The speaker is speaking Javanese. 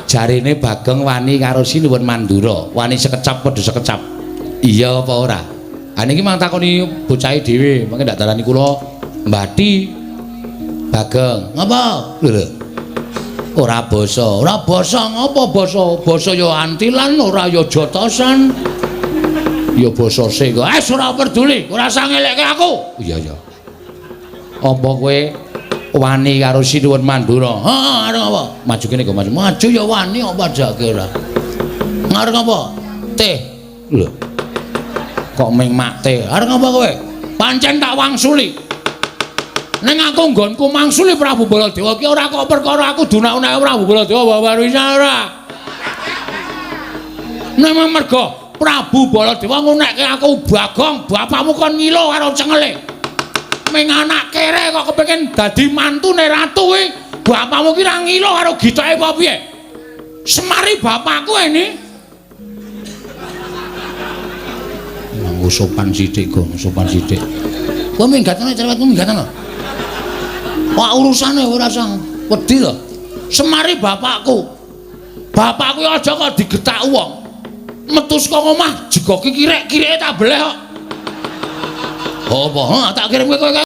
Jarene Bagong wani karo Sinuwun Mandura, wani sekecap padha sekecap. Iya apa ora? Ha niki mang takoni bocahe dhewe, mangke ndak darani kula mbati. Bagong, ngapa? Lho lho. Ora basa, ora basa ngapa basa? Basa ya antilan, ora ya jotosan. Ya basa sing. Eh ora peduli, ora usah ngelekke aku. Iya iya. Apa kowe wani karo Sinuwun Mandura? Heeh, arep apa? Maju kene kok maju. Maju ya wani apa jake ora. Ngarep apa? Teh. Lho. Kok ming mak teh? Arep apa kowe? Pancen tak wangsuli. Ning aku nggonku mangsuli Prabu Baladewa ki ora kok perkara aku dunak-unake Prabu Baladewa bapak ora. Ning mergo Prabu Baladewa ngunekke aku Bagong, bapakmu kon ngilo karo cengele. Ming anak kere kok kepengin dadi mantune ratu kuwi, bapakmu ki ra ngilo karo gitoke apa piye? Semari bapakku ini. Nganggo sopan sithik, Gong, sopan sithik. Kowe minggatane cerewetmu minggatane. Wah urusane ora usah wedi to. Semari bapakku. Bapakku aja kok digetak wong. Metu saka omah jegoki kirek-kireke tak beleh kok. Apa? Ha tak kirim kowe.